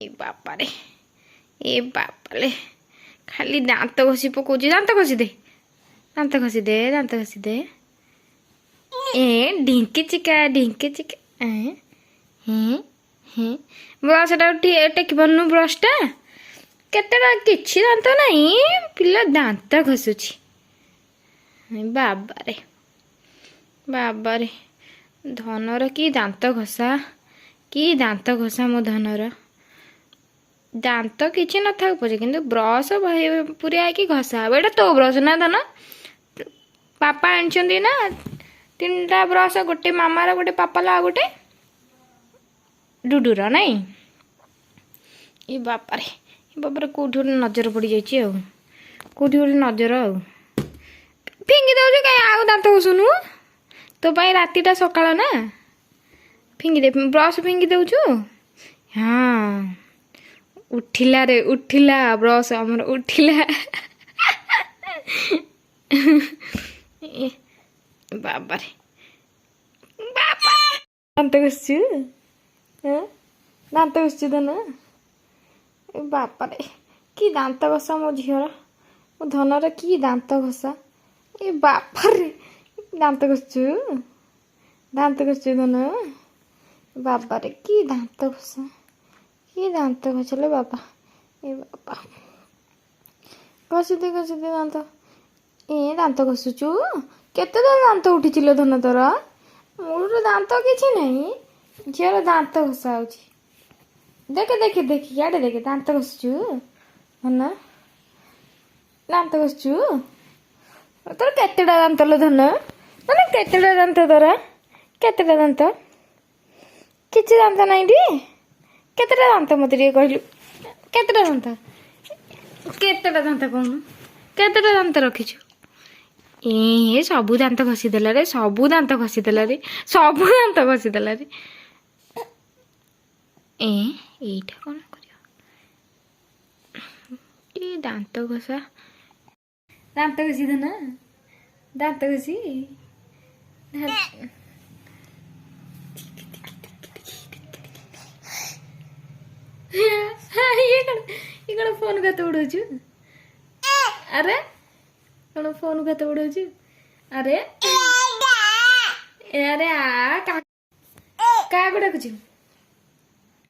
ଏ ବାପାରେ, ଏ ବାପାରେ, ଖାଲି ଦାନ୍ତ ଘଷି ପକଉଛି। ଦାନ୍ତ ଘଷି ଦେ, ଦାନ୍ତ ଘଷି ଦେ, ଦାନ୍ତ ଘଷି ଦେ। ଏ ଢିଙ୍କି ଚିକା, ଢିଙ୍କି ଚିକା। ଏ ହେଁ ହେଁ, ବ୍ରସଟା ଟେକି ପାରୁନୁ। ବ୍ରସଟା କେତେଟା? କିଛି ଦାନ୍ତ ନାହିଁ, ପିଲା ଦାନ୍ତ ଘଷୁଛି। ବାବାରେ ବାବାରେ, ଧନର କି ଦାନ୍ତ ଘଷା, କି ଦାନ୍ତ ଘଷା ମୋ ଧନର। ଦାନ୍ତ କିଛି ନଥାଉ ପଛେ, କିନ୍ତୁ ବ୍ରସ୍ ପୁରା ହେଇକି ଘଷା ହବ। ଏଇଟା ତୋ ବ୍ରସ୍ ନା ଧନ? ପାପା ଆଣିଛନ୍ତି ନା ତିନିଟା ବ୍ରସ୍, ଗୋଟେ ମାମାର, ଗୋଟେ ପାପାର, ଆଉ ଗୋଟେ ଡୁଡୁର, ନାଇଁ? ଏ ବାପାରେ, ଏ ବାପାରେ, କୋଉଠି ଗୋଟେ ନଜର ପଡ଼ିଯାଇଛି ଆଉ, କୋଉଠି ଗୋଟେ ନଜର। ଆଉ ଫିଙ୍ଗି ଦଉଛୁ କାଇଁ? ଆଉ ଦାନ୍ତ ଘଷୁନୁ? ତୋ ପାଇଁ ରାତିଟା ସକାଳ ନା? ଫିଙ୍ଗି ଦେ ବ୍ରସ୍, ଫିଙ୍ଗି ଦଉଛୁ। ହଁ, ଉଠିଲା ରେ, ଉଠିଲା ବ୍ରସ୍ ଆମର ଉଠିଲା। ଏ ବାବାରେ ବାବା, ଦାନ୍ତ ଘଷୁଛୁ? ଦାନ୍ତ ଘଷୁଛୁ ଧନ? ଏ ବାପାରେ, କି ଦାନ୍ତ ଘଷା ମୋ ଝିଅର, ମୋ ଧନର, କି ଦାନ୍ତ ଘଷା। ଏ ବାପାରେ, ଦାନ୍ତ ଘଷୁଛୁ? ଦାନ୍ତ ଘଷୁଛୁ ଧନ? ବାବାରେ, କି ଦାନ୍ତ ଘଷା, କି ଦାନ୍ତ ଘଷିଲେ ବାବା। ଏ ବାବା, ଘଷିଦେ, ଘଷିଦେ ଦାନ୍ତ। ଏ ଦାନ୍ତ ଘଷୁଛୁ? କେତେ ଦାନ୍ତ ଉଠିଛି ଲୋ ଧନ ତୋର? ମୂଳରୁ ଦାନ୍ତ କିଛି ନାହିଁ, ଝିଅର ଦାନ୍ତ ଘଷା ହଉଛି। ଦେଖେ ଦେଖେ ଦେଖି, ଇଆଡ଼େ ଦେଖେ। ଦାନ୍ତ ଘଷୁଛୁ ଧନ? ଦାନ୍ତ ଘଷୁଛୁ? ତୋର କେତେଟା ଦାନ୍ତ ଲୋ ଧନ? ମାନେ କେତେଟା ଦାନ୍ତ ତୋର? କେତେଟା ଦାନ୍ତ? କିଛି ଦାନ୍ତ ନାହିଁ ଟି। କେତେଟା ଦାନ୍ତ ମତେ ଟିକେ କହିଲୁ? କେତେଟା ଦାନ୍ତ? କେତେଟା ଦାନ୍ତ କହୁନୁ? କେତେଟା ଦାନ୍ତ ରଖିଛୁ? ଏ ସବୁ ଦାନ୍ତ ଘଷିଦେଲା ରେ, ସବୁ ଦାନ୍ତ ଘଷିଦେଲା ରେ, ସବୁ ଦାନ୍ତ ଘଷିଦେଲା ରେ। ଏ ଏଇଟା କ'ଣ କରିବ କି ଦାନ୍ତ ଘଷା? ଦାନ୍ତ ଘଷି ନା, ଦାନ୍ତ ଘଷି। ଇଏ କ'ଣ? ଇଏ କ'ଣ? ଫୋନ କେତେ ଉଡ଼ଉଛୁ? ଆରେ କ'ଣ ଫୋନ କେତେ ଉଡ଼ଉଛୁ? ଆରେ ଏ ଆରେ, ଆ କାହାକୁ ଡାକୁଛୁ?